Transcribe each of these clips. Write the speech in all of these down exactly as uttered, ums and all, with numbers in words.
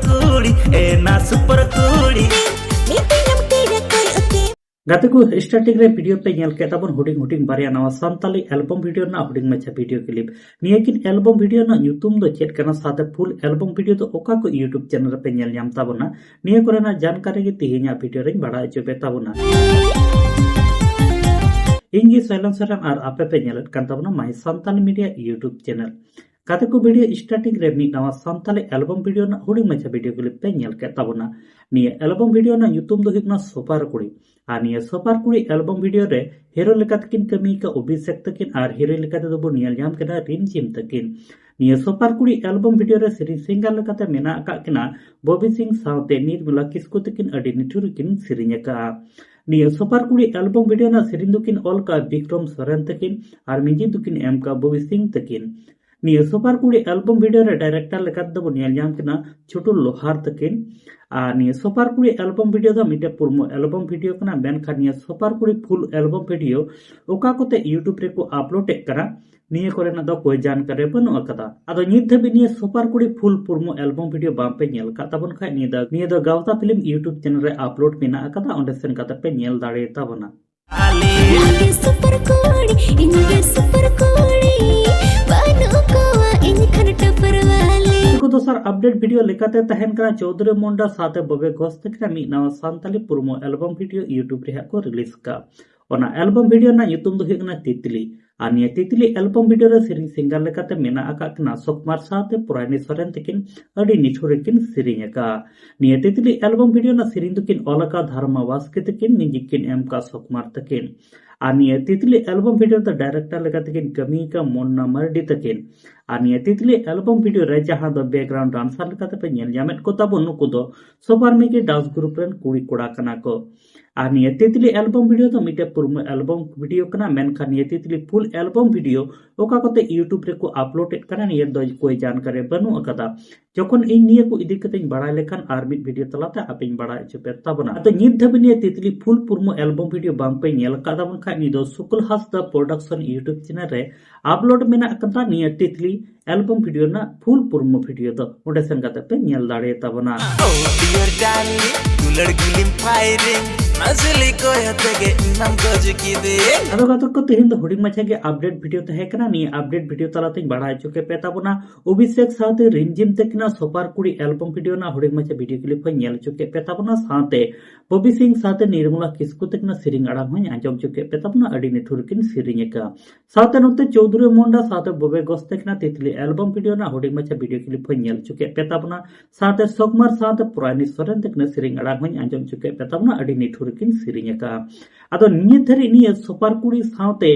ᱠᱩᱲᱤ, ᱮᱱᱟ ᱥᱩᱯᱟᱨ ᱠᱩᱲᱤ᱾ ᱜᱟᱛᱮ ᱠᱚ, starting ᱨᱮ video ᱯᱮ ᱧᱮᱞ ᱠᱮᱫ ᱛᱟᱵᱚᱱ ᱦᱩᱰᱤᱧ ᱦᱩᱰᱤᱧ ᱵᱟᱨᱭᱟ ᱱᱟᱣᱟ ᱥᱟᱱᱛᱟᱞᱤ album video ᱨᱮᱱᱟᱜ ᱦᱩᱰᱤᱧ ᱢᱟᱪᱷᱟ video clip᱾ ᱱᱤᱭᱟᱹ ᱠᱤᱱ album video ᱨᱮᱱᱟᱜ ᱧᱩᱛᱩᱢ ᱫᱚ ᱪᱮᱫ ᱠᱟᱱᱟ, ᱥᱟᱶᱛᱮ full album video ᱫᱚ ᱚᱠᱟ ᱠᱚ YouTube channel ᱨᱮᱯᱮ ᱧᱮᱞ ᱧᱟᱢ ᱛᱟᱵᱚᱱᱟ, ᱱᱤᱭᱟᱹ ᱠᱚᱨᱮᱱᱟᱜ ᱡᱟᱱᱠᱟᱨᱤ ᱜᱮ ᱛᱤᱦᱤᱧᱟᱜ video ᱨᱮᱧ ᱵᱟᱲᱟᱭ ᱦᱚᱪᱚ ᱯᱮ ᱛᱟᱵᱚᱱᱟ᱾ ᱤᱧ ᱜᱮ ᱥᱚᱭᱞᱚᱱ ᱥᱚᱨᱮᱱ ᱟᱨ ᱟᱯᱮ ᱯᱮ ᱧᱮᱞᱮᱫ ᱠᱟᱱ ᱛᱟᱵᱚᱱᱟ My Santali Media YouTube channel᱾ ᱜᱟᱛᱮ ᱠᱚ, video starting ᱨᱮ ᱢᱤᱫ ᱱᱟᱣᱟ ᱥᱟᱱᱛᱟᱞᱤ album video ᱨᱮᱱᱟᱜ ᱦᱩᱰᱤᱧ ᱢᱟᱪᱷᱟ video clip ᱯᱮ ᱧᱮᱞ ᱠᱮᱫ ᱛᱟᱵᱚᱱᱟ᱾ ᱱᱤᱭᱟᱹ album video ᱨᱮᱱᱟᱜ ᱧᱩᱛᱩᱢ ᱫᱚ ᱦᱩᱭᱩᱜ ᱠᱟᱱᱟ ᱥᱚᱯᱟᱨ ᱠᱩᱲᱤ᱾ ᱟᱨ ᱱᱤᱭᱟᱹ ᱥᱚᱯᱟᱨ ᱠᱩᱲᱤ album video ᱨᱮ hero ᱞᱮᱠᱟ ᱛᱮᱠᱤᱱ ᱠᱟᱹᱢᱤ ᱟᱠᱟᱫ ᱚᱵᱷᱤᱥᱮᱠ ᱛᱟᱹᱠᱤᱱ ᱟᱨ heroine ᱞᱮᱠᱟ ᱛᱮᱫᱚ ᱵᱚᱱ ᱧᱮᱞ ᱧᱟᱢ ᱠᱤᱱᱟ ᱨᱤᱢᱡᱷᱤᱢ ᱛᱟᱹᱠᱤᱱ᱾ ᱱᱤᱭᱟᱹ ᱥᱚᱯᱟᱨ ᱠᱩᱲᱤ album video ᱨᱮ ᱥᱮᱨᱮᱧ singer ᱞᱮᱠᱟᱛᱮ ᱢᱮᱱᱟᱜ ᱟᱠᱟᱫ ᱠᱤᱱᱟ ᱵᱚᱵᱤ ᱥᱤᱝ ᱥᱟᱶᱛᱮ ᱱᱤᱨᱢᱚᱞᱟ ᱠᱤᱥᱠᱩ ᱛᱟᱹᱠᱤᱱ ᱟᱹᱰᱤ ᱱᱤᱴᱷᱩᱨ ᱠᱤᱱ ᱥᱮᱨᱮᱧ ᱟᱠᱟᱫᱼᱟ᱾ ᱱᱤᱭᱟᱹ ᱥᱚᱯᱟᱨ ᱠᱩᱲᱤ album video ᱨᱮᱱᱟᱜ ᱥᱮᱨᱮᱧ ᱫᱚᱠᱤᱱ ᱚᱞ ᱠᱟᱜᱼᱟ ᱵᱤᱠᱨᱚᱢ ᱥᱚᱨᱮᱱ ᱛᱟᱹᱠᱤᱱ ᱟᱨ music ᱫᱚᱠᱤᱱ ᱮᱢ ᱠᱟᱜᱼᱟ ᱵᱚᱵᱤ ᱥᱤᱝ ᱛᱟᱹᱠᱤᱱ᱾ ᱱᱤᱭᱟᱹ ᱥᱚᱯᱟᱨ ᱠᱩᱲᱤ album video ᱨᱮ director ᱞᱮᱠᱟᱛᱮ ᱫᱚᱵᱚᱱ ᱧᱮᱞ ᱧᱟᱢ ᱠᱤᱱᱟ ᱪᱷᱩᱴᱩ ᱞᱳᱦᱟᱨ ᱛᱟᱹᱠᱤᱱ᱾ ᱟᱨ ᱱᱤᱭᱟᱹ ᱥᱚᱯᱟᱨ ᱠᱩᱲᱤ album video ᱫᱚ ᱢᱤᱫᱴᱮᱱ ᱯᱩᱨᱢᱚ album video ᱠᱟᱱᱟ, ᱢᱮᱱᱠᱷᱟᱱ ᱱᱤᱭᱟᱹ ᱥᱚᱯᱟᱨ ᱠᱩᱲᱤ full album video ᱚᱠᱟ ᱠᱚᱛᱮ YouTube ᱨᱮᱠᱚ upload ᱮᱫ ᱠᱟᱱᱟ, ᱱᱤᱭᱟᱹ ᱠᱚᱨᱮᱱᱟᱜ ᱫᱚ ᱠᱚᱭ ᱡᱟᱱᱠᱟᱨᱤ ᱵᱟᱹᱱᱩᱜ ᱟᱠᱟᱫᱟ᱾ ᱟᱫᱚ ᱱᱤᱛ ᱫᱷᱟᱹᱵᱤᱡ ᱱᱤᱭᱟᱹ ᱥᱚᱯᱟᱨ ᱠᱩᱲᱤ full ᱯᱩᱨᱢᱚ album video ᱵᱟᱝ ᱯᱮ ᱧᱮᱞ ᱟᱠᱟᱫ ᱛᱟᱵᱚᱱ ᱠᱷᱟᱡ, ᱱᱤᱭᱟᱹ ᱫᱚ, ᱱᱤᱭᱟᱹ ᱫᱚ ᱜᱟᱶᱛᱟ film YouTube channel ᱨᱮ upload ᱢᱮᱱᱟᱜ ᱟᱠᱟᱫᱟ, ᱚᱸᱰᱮ ᱥᱮᱱ ᱠᱟᱛᱮ ᱯᱮ ᱧᱮᱞ ᱫᱟᱲᱮ ᱛᱟᱵᱚᱱᱟ᱾ ᱤᱧ ᱜᱮ ᱥᱩᱯᱟᱨ ᱠᱩᱲᱤ, ᱤᱧ ᱜᱮ ᱥᱩᱯᱟᱨ ᱠᱩᱲᱤ, ᱵᱟᱹᱱᱩᱜ ᱠᱚᱣᱟ ᱤᱧ ᱠᱷᱚᱱ ᱴᱚᱯᱚᱨ ᱣᱟᱞᱤ᱾ ᱫᱚᱥᱟᱨ update video ᱞᱮᱠᱟᱛᱮ ᱛᱟᱦᱮᱱ ᱠᱟᱱᱟ ᱪᱳᱣᱫᱷᱩᱨᱤ ᱢᱩᱱᱰᱟ ᱥᱟᱶᱛᱮ ᱵᱚᱵᱮ ᱜᱷᱳᱥ ᱛᱟᱹᱠᱤᱱᱟᱜ ᱢᱤᱫ ᱱᱟᱣᱟ ᱥᱟᱱᱛᱟᱞᱤ ᱯᱩᱨᱢᱚ album video YouTube ᱨᱮ ᱦᱟᱸᱜ ᱠᱚ release ᱠᱟᱜᱼᱟ᱾ ᱚᱱᱟ album video ᱨᱮᱱᱟᱜ ᱧᱩᱛᱩᱢ ᱫᱚ ᱦᱩᱭᱩᱜ ᱠᱟᱱᱟ ᱛᱤᱛᱞᱤ᱾ ᱟᱨ ᱱᱤᱭᱟᱹ ᱛᱤᱛᱞᱤ album video ᱨᱮ ᱥᱮᱨᱮᱧ singer ᱞᱮᱠᱟᱛᱮ ᱢᱮᱱᱟᱜ ᱟᱠᱟᱫ ᱠᱤᱱᱟ ᱥᱩᱠᱢᱟᱨ ᱥᱟᱶᱛᱮ ᱯᱚᱨᱟᱭᱱᱤ ᱥᱚᱨᱮᱱ ᱛᱟᱹᱠᱤᱱ ᱟᱹᱰᱤ ᱱᱤᱴᱷᱩᱨ ᱨᱮᱠᱤᱱ ᱥᱮᱨᱮᱧ ᱟᱠᱟᱫᱼᱟ᱾ ᱱᱤᱭᱟᱹ ᱛᱤᱛᱞᱤ album video ᱨᱮᱱᱟᱜ ᱥᱮᱨᱮᱧ ᱫᱚᱠᱤᱱ ᱚᱞ ᱟᱠᱟᱫ ᱫᱷᱟᱨᱢᱟ ᱵᱟᱥᱠᱮ ᱛᱟᱹᱠᱤᱱ, music ᱠᱤᱱ ᱮᱢ ᱟᱠᱟᱫ ᱥᱩᱠᱢᱟᱨ ᱛᱟᱹᱠᱤᱱ᱾ ᱟᱨ ᱱᱤᱭᱟᱹ ᱛᱤᱛᱞᱤ album video ᱨᱮᱫᱚ director ᱞᱮᱠᱟ ᱛᱮᱠᱤᱱ ᱠᱟᱹᱢᱤ ᱟᱠᱟᱫ ᱢᱚᱱᱱᱟ ᱢᱟᱨᱰᱤ ᱛᱟᱹᱠᱤᱱ᱾ ᱟᱨ ᱱᱤᱭᱟᱹ ᱛᱤᱛᱞᱤ album video ᱨᱮ ᱡᱟᱦᱟᱸ ᱫᱚ background dancer ᱞᱮᱠᱟ ᱛᱮᱯᱮ ᱧᱮᱞ ᱧᱟᱢᱮᱫ ᱠᱚ ᱛᱟᱵᱚᱱ, ᱱᱩᱠᱩ ᱫᱚ ᱥᱚᱯᱟᱨ ᱢᱤᱜᱤ dance group ᱨᱮᱱ ᱠᱩᱲᱤ ᱠᱚᱲᱟ ᱠᱟᱱᱟ ᱠᱚ᱾ ᱟᱨ ᱱᱤᱭᱟᱹ ᱛᱤᱛᱞᱤ album video ᱫᱚ ᱢᱤᱫᱴᱮᱡ ᱯᱩᱨᱢᱚ album video ᱠᱟᱱᱟ, ᱢᱮᱱᱠᱷᱟᱱ ᱱᱤᱭᱟᱹ ᱛᱤᱛᱞᱤ full album video ᱚᱠᱟ ᱠᱚᱛᱮ YouTube ᱨᱮᱠᱚ upload ᱮᱫ ᱠᱟᱱᱟ, ᱱᱤᱭᱟᱹ ᱫᱚ ᱠᱳᱭ ᱡᱟᱱᱠᱟᱨᱤ ᱵᱟᱹᱱᱩᱜ ᱟᱠᱟᱫᱟ᱾ ᱡᱚᱠᱷᱚᱱ ᱤᱧ ᱱᱤᱭᱟᱹ ᱠᱚ ᱤᱫᱤ ᱠᱟᱛᱮᱧ ᱵᱟᱲᱟᱭ ᱞᱮᱠᱷᱟᱱ ᱟᱨ ᱢᱤᱫ video ᱛᱟᱞᱟᱛᱮ ᱟᱯᱮᱧ ᱵᱟᱲᱟᱭ ᱦᱚᱪᱚ ᱯᱮ ᱛᱟᱵᱚᱱᱟ᱾ ᱟᱫᱚ ᱱᱤᱛ ᱫᱷᱟᱹᱵᱤᱡ ᱱᱤᱭᱟᱹ ᱛᱤᱛᱞᱤ full ᱯᱩᱨᱢᱚ album video ᱵᱟᱝ ᱯᱮ ᱧᱮᱞ ᱟᱠᱟᱫ ᱛᱟᱵᱚᱱ ᱠᱷᱟᱡ, ᱱᱤᱭᱟᱹ ᱫᱚ ᱥᱩᱠᱞ ᱦᱟᱸᱥᱫᱟ production YouTube channel ᱨᱮ upload ᱢᱮᱱᱟᱜ ᱟᱠᱟᱫᱟ᱾ ᱱᱤᱭᱟᱹ ᱛᱤᱛᱞᱤ ᱮᱞᱵᱟᱢ ᱵᱷᱤᱰᱤᱭᱳ ᱨᱮᱱᱟᱜ ᱯᱷᱩᱞ ᱯᱩᱨᱢᱚ ᱵᱷᱤᱰᱤᱭᱳ ᱫᱚ ᱚᱸᱰᱮ ᱥᱮᱱ ᱠᱟᱛᱮ ᱯᱮ ᱧᱮᱞ ᱫᱟᱲᱮᱭᱟᱛᱟ ᱵᱚᱱᱟ᱾ Oh dear darling, ᱫᱩᱞᱟᱹᱲ ᱜᱩᱞᱤᱢ firing, ᱱᱟᱡᱞᱤ ᱠᱚᱭᱚ ᱛᱮᱜᱮ ᱤᱧᱟᱢ ᱜᱚᱡ ᱠᱤᱫᱤᱧ᱾ ᱟᱫᱚ ᱜᱟᱛᱮ ᱠᱚ, ᱛᱮᱦᱮᱧ ᱫᱚ ᱦᱩᱰᱤᱧ ᱢᱟᱪᱷᱟ ᱜᱮ ᱟᱯᱰᱮᱴ ᱵᱷᱤᱰᱤᱭᱳ ᱛᱟᱦᱮᱸ ᱠᱟᱱᱟ᱾ ᱱᱤᱭᱟᱹ ᱟᱯᱰᱮᱴ ᱵᱷᱤᱰᱤᱭᱳ ᱛᱟᱞᱟᱛᱮᱧ ᱵᱟᱲᱟᱭ ᱦᱚᱪᱚ ᱠᱮᱫ ᱯᱮ ᱛᱟᱵᱚᱱᱟ ᱚᱵᱷᱤᱥᱮᱠ ᱥᱟᱶᱛᱮ ᱨᱤᱢᱡᱤᱢ ᱛᱟᱹᱠᱤᱱᱟᱜ ᱥᱩᱯᱟᱨ ᱠᱩᱲᱤ ᱮᱞᱵᱟᱢ ᱵᱷᱤᱰᱤᱭᱳ ᱨᱮᱱᱟᱜ ᱦᱩᱰᱤᱧ ᱢᱟᱪᱷᱟ ᱵᱷᱤᱰᱤᱭᱳ ᱠᱞᱤᱯ ᱦᱚᱸᱧ ᱧᱮᱞ ᱦᱚᱪᱚ ᱠᱮᱫ ᱯᱮ ᱛᱟᱵᱚᱱᱟ᱾ ᱥᱟᱶᱛᱮ ᱵᱚᱵᱤ ᱥᱤᱝ ᱥᱟᱶᱛᱮ ᱱᱤᱨᱢᱚᱞᱟ ᱠᱤᱥᱠᱩ ᱛᱟᱹᱠᱤᱱᱟᱜ ᱥᱮᱨᱮᱧ ᱟᱲᱟᱝ ᱦᱚᱸᱧ ᱟᱸᱡᱚᱢ ᱦᱚᱪᱚ ᱠᱮᱫ ᱯᱮ ᱛᱟᱵᱚᱱᱟ᱾ ᱟᱹᱰᱤ ᱱᱤᱴᱷᱩᱨ ᱠᱤᱱ ᱥᱮᱨᱮᱧ ᱟᱠᱟᱫᱼᱟ᱾ ᱥᱟᱶᱛᱮ ᱱᱚᱛᱮ ᱪᱳᱣᱫᱷᱩᱨᱤ ᱢᱩᱱᱰᱟ ᱥᱟᱶᱛᱮ ᱵᱚᱵᱮ ᱜᱚᱥ ᱛᱟᱹᱠᱤᱱᱟᱜ ᱛᱤᱛᱞᱤ ᱮᱞᱵᱟᱢ ᱵᱷᱤᱰᱤᱭᱳ ᱨᱮᱱᱟᱜ ᱦᱩᱰᱤᱧ ᱢᱟᱪᱷᱟ ᱵᱷᱤᱰᱤᱭᱳ ᱠᱞᱤᱯ ᱦᱚᱸᱧ ᱧᱮᱞ ᱦᱚᱪᱚ ᱠᱮᱫ ᱯᱮ ᱛᱟᱵᱚᱱᱟ᱾ ᱥᱟᱶᱛᱮ ᱥᱚᱠᱢᱟᱨ ᱥᱟᱶᱛᱮ ᱯᱨᱟᱭᱱᱤ ᱥᱚᱨᱮᱱ ᱛᱟᱹᱠᱤᱱᱟᱜ ᱥᱮᱨᱮᱧ ᱟᱲᱟᱝ ᱦᱚᱸᱧ ᱟᱸᱡᱚᱢ ᱦᱚᱪᱚ ᱠᱮᱫ ᱯᱮ ᱛᱟᱵᱚᱱᱟ᱾ ᱟᱹᱰᱤ ᱱᱤᱴᱷᱩᱨ ᱠᱤᱱ ᱥᱮᱨᱮᱧ ᱟᱠᱟᱫᱼᱟ᱾ ᱟᱫᱚ ᱱᱤᱭᱟᱹ ᱫᱷᱟᱹᱨᱤᱡ ᱱᱤᱭᱟᱹ ᱥᱩᱯᱟᱨ ᱠᱩᱲᱤ ᱥᱟᱶᱛᱮ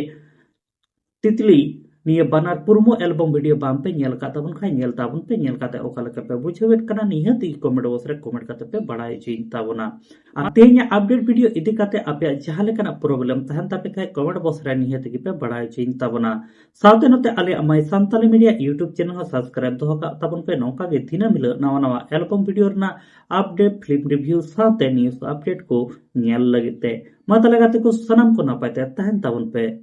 ᱛᱤᱛᱞᱤ ᱱᱤᱭᱟᱹ ᱵᱟᱱᱟᱨ ᱯᱩᱨᱢᱚ ᱮᱞᱵᱟᱢ ᱵᱷᱤᱰᱤᱭᱳ ᱵᱟᱝ ᱯᱮ ᱧᱮᱞ ᱟᱠᱟᱫ ᱛᱟᱵᱚᱱ ᱠᱷᱟᱱ, ᱧᱮᱞ ᱛᱟᱵᱚᱱ ᱯᱮ᱾ ᱧᱮᱞ ᱠᱟᱛᱮ ᱚᱠᱟ ᱞᱮᱠᱟ ᱯᱮ ᱵᱩᱡᱷᱟᱹᱣᱮᱫ ᱠᱟᱱᱟ, ᱱᱤᱦᱟᱹᱛ ᱜᱮ ᱠᱚᱢᱮᱱᱴ ᱵᱚᱠᱥ ᱨᱮ ᱠᱚᱢᱮᱱᱴ ᱠᱟᱛᱮ ᱯᱮ ᱵᱟᱲᱟᱭ ᱦᱚᱪᱚᱧ ᱛᱟᱵᱚᱱᱟ᱾ ᱟᱨ ᱛᱮᱦᱮᱧᱟᱜ ᱟᱯᱰᱮᱴ ᱵᱷᱤᱰᱤᱭᱳ ᱤᱫᱤ ᱠᱟᱛᱮ ᱟᱯᱮᱭᱟᱜ ᱡᱟᱦᱟᱸ ᱞᱮᱠᱟᱱᱟᱜ ᱯᱨᱚᱵᱞᱮᱢ ᱛᱟᱦᱮᱱ ᱛᱟᱯᱮ ᱠᱷᱟᱱ, ᱠᱚᱢᱮᱱᱴ ᱵᱚᱠᱥ ᱨᱮ ᱱᱤᱦᱟᱹᱛ ᱜᱮᱯᱮ ᱵᱟᱲᱟᱭ ᱦᱚᱪᱚᱧ ᱛᱟᱵᱚᱱᱟ᱾ ᱥᱟᱶᱛᱮ ᱱᱚᱛᱮ ᱟᱞᱮᱭᱟᱜ ᱢᱟᱭ ᱥᱟᱱᱛᱟᱞᱤ ᱢᱤᱰᱤᱭᱟ YouTube ᱪᱮᱱᱮᱞ ᱦᱚᱸ ᱥᱟᱵᱥᱠᱨᱟᱭᱤᱵ ᱫᱚᱦᱚ ᱠᱟᱜ ᱛᱟᱵᱚᱱ ᱯᱮ, ᱱᱚᱝᱠᱟ ᱜᱮ ᱫᱤᱱᱟᱹᱢ ᱦᱤᱞᱳᱜ ᱱᱟᱣᱟ ᱱᱟᱣᱟ ᱮᱞᱵᱟᱢ ᱵᱷᱤᱰᱤᱭᱳ ᱨᱮᱱᱟᱜ ᱟᱯᱰᱮᱴ, ᱯᱷᱤᱞᱢ ᱨᱤᱵᱷᱤᱭᱩ ᱥᱟᱶᱛᱮ ᱱᱤᱭᱩᱡ ᱟᱯᱰᱮᱴ ᱠᱚ ᱧᱮᱞ ᱞᱟᱹᱜᱤᱫ ᱛᱮ᱾ ᱢᱟ ᱛᱟᱦᱞᱮ ᱜᱟᱛᱮ ᱠᱚ, ᱥᱟᱱᱟᱢ ᱠᱚ ᱱᱟᱯᱟᱭ ᱛᱮ ᱛᱟᱦᱮᱱ ᱛᱟᱵᱚᱱ ᱯᱮ᱾